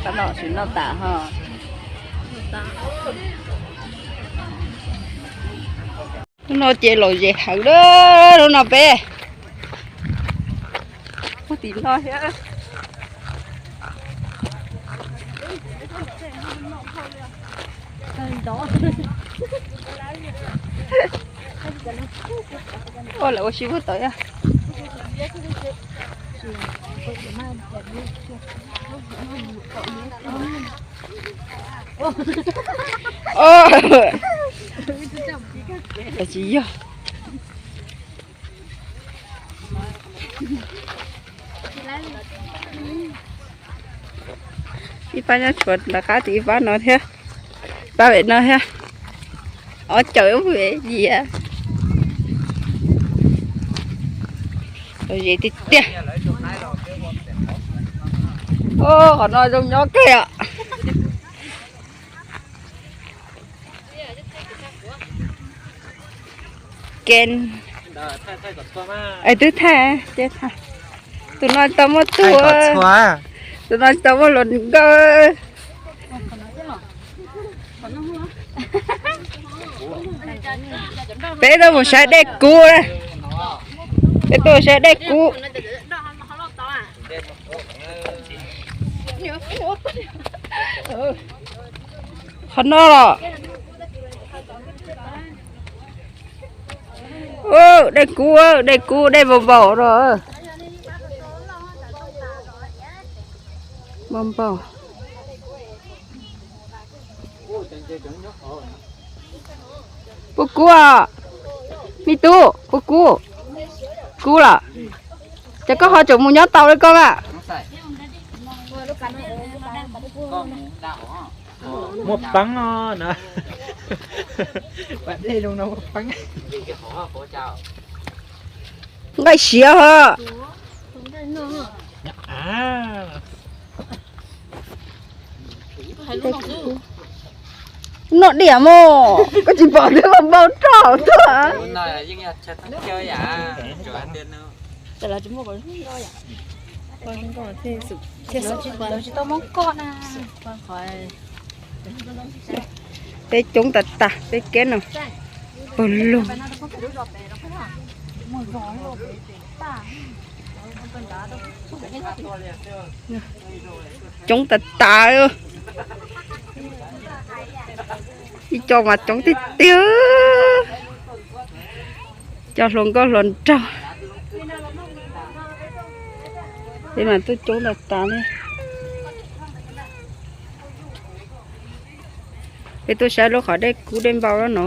Tab no tsis noj tas ho. Hnub no ces lom zem heev lawm, hnub no peb mus tim no thiab. Ua lawv ua si puag tod yog. Tsis yog. Ib pab nyob tshuav nram qab tim ib pab no thiab, pab pem no thiab. Ob caug ub pem yias. Lom zem tiag tiag. Qhov no zoo nyob kawg os. Ken, twb thaij, tus no tsis tau muaj tub, tus no tsis tau muaj hluas nkauj. Peb tuaj mus saib dej kub, peb tuaj mus saib dej kub. Qhov no los, dej kub, dej kub, dej npau npau no. Npau npau. Puas kub os? Me tub, puas kub? Kub los? Ces koj ho tseem mus nyob tau li koj mas. Muaj peev no na. Nqaij siav ho. Noj diam mog, koj tsis pom thiab los npau roj tuaj. Peb coob tas tas peb keb no. Pawg lug. Coob tas tas. Ib co mas coob tiag tiag. Cov hluas nkauj hluas nraug, peb mas tuaj coob tas tas li. Peb tuaj saib lub qhov dej kub dej npau no.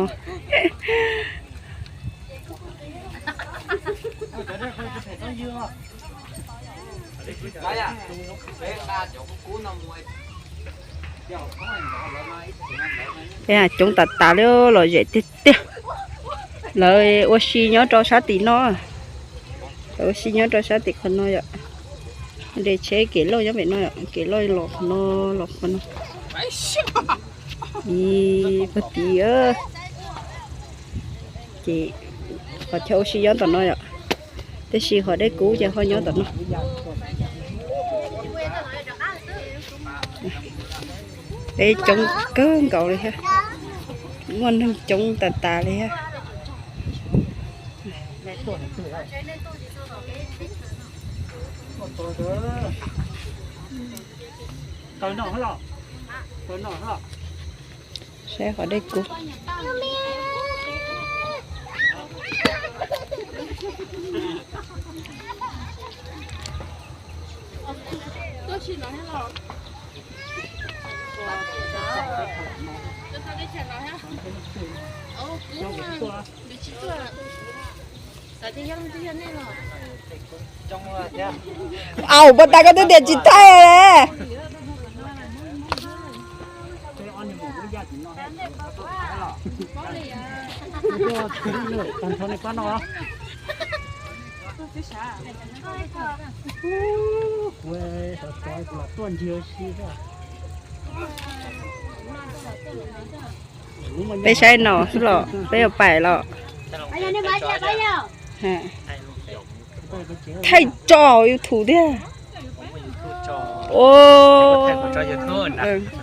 Peb coob tas tas li, lom zem tiag tiag. Lawv ua si nyob rau sab tim no. Lawv ua si nyob rau sab tim qhov no yom. De tsheb kev loj nyob pem no yom, kev loj los qhov no, los qhov no. Ib pag tid ces qhov chaw ua si nyob tom no yom. Tiam sis qhov dej kub ces ho nyob tom no. Peb coob kawg nkaus li thiab. Muaj neeg coob tas tas li thiab. Saib qhov dej kub. Au, puas tas koj twb tias tsis thaij li. Peb saib no xwb los peb yuav pais los. Thaij tso hauv YouTube thiab.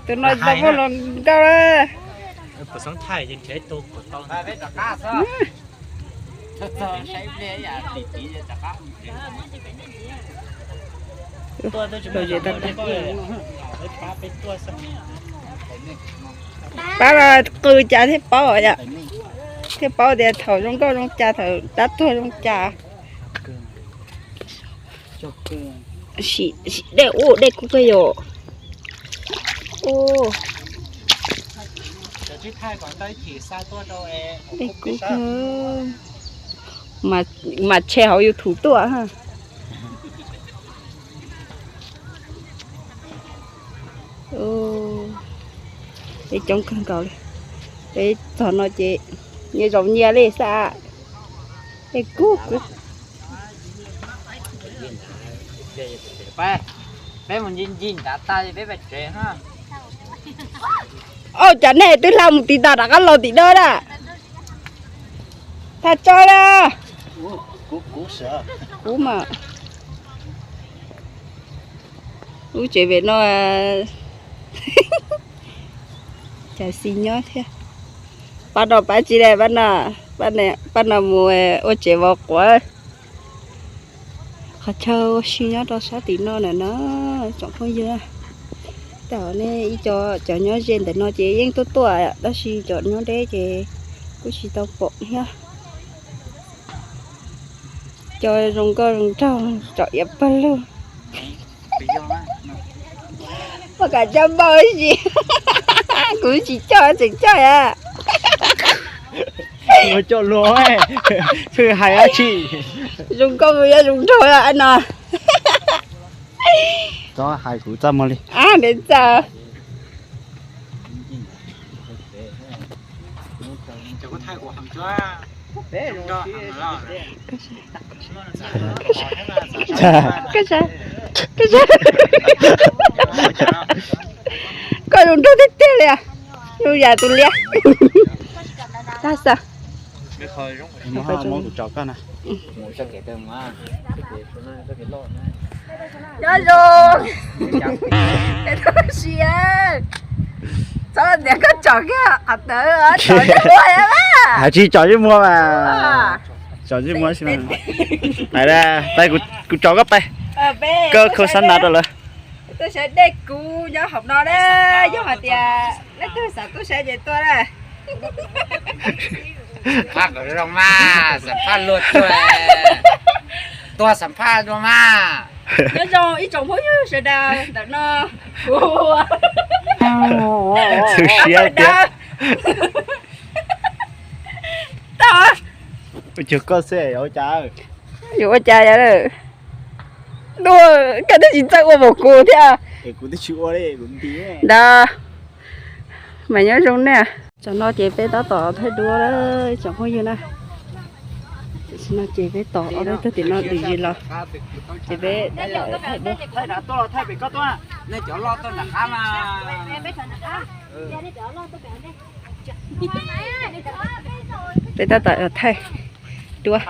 Tus no tau muaj hluas nkauj. Pab los qw cas thiaj paub yom, thiaj paub tias thaum zoo nkauj zoo cas, thaum tab tuag zoo cas. Sim dej ub, dej kub kawg yom. Dej kub kawg. Mas tshe hauv YouTube tuaj. Peb coob kawg nkaus li. Peb txog no ces nyias zaum nyias li xwb. Peb kub kub. Peb mus ncig ncig nrad tag peb pais tsev. Au, cas nej twb hla mus tiv tas rov qab los tim dawb na. Thaj tso na. Kuv mas. Lub tsev pem no cas xis nyob thiab. Pab no pab tsis de, pab no mus ua tsev vov quav. Qhov chaw ua si nyob rau sab tim no na no, tsoom phooj ywg. Tam nej ib co cov nyob ze ntawm no ces yeej tuaj tuaj, tab sis cov nyob deb ces kuj tsis tau pom thiab. Cov zoo nkauj zoo nraug tsom iav pawg lug. Muaj kav tsij npau si. Kuv tsis coj, tseem coj a. Coj luag, pheej hais dab tsi. Zoo nkauj yog zoo nraug no. Txhob hais kuv txaj muag li. Ab, ntev txaus. Koj zoo nraug tiag tiag li, zoo yam tus liab. Tag xwb. Nyob zoo. Txhob tias koj tsom kiag qhov tawv, tsom ntsej muag. Hais tsis tsom ntsej muag mas. Tsom ntsej muag xwb mas. Kuv tsom koj pais, koj khau xab nas rau lawv. Tuaj saib dej kub nyob hauv no na, yog hais tias leej twg xav tuaj saib ces tuaj na. Pab kom zoo mas, xam phaj luag tuaj, tuaj xam phaj dua mas. Nyob zoo ib tsoom phooj ywg sawv daws ntawm no. Xwm siab tiag. Ua cuag koj xwb yuav ua cas? Yuav ua cas yog? Dua, koj twb tsis txawj ua npaum kuv thiab. Kuv twb tsis ua li, kuv nti. Ntawd, mas nyob zoo na. Tam no ces peb tab tom thaij duab lawm tsoom phooj ywg na. Tam sim no ces peb tos ob peb tug tim no dim zis los, ces peb tab tom thaij duab. Peb tab tom thaij duab.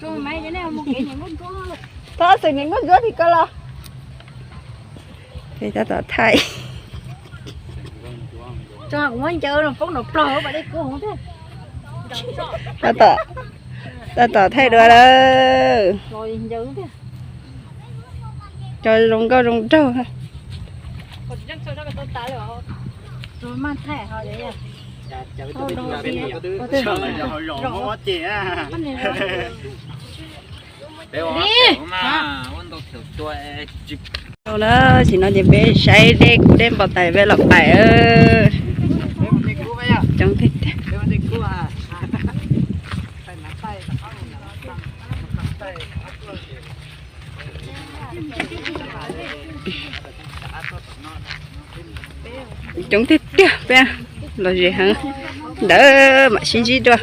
Coob no. Thaij xwm nim nkauj ntsuab tim ko los. Peb tab tom thaij. Tab tom thaij duab lawm. Cov zoo nkauj zoo nraug. Ua ntau thiaum tua. Ua na, tam no ces peb saib dej kub dej npau taws peb los pais. Coob tiag tiag. Coob tiag tiag, peb los ze heev. Ntawd mam sib ntsib dua.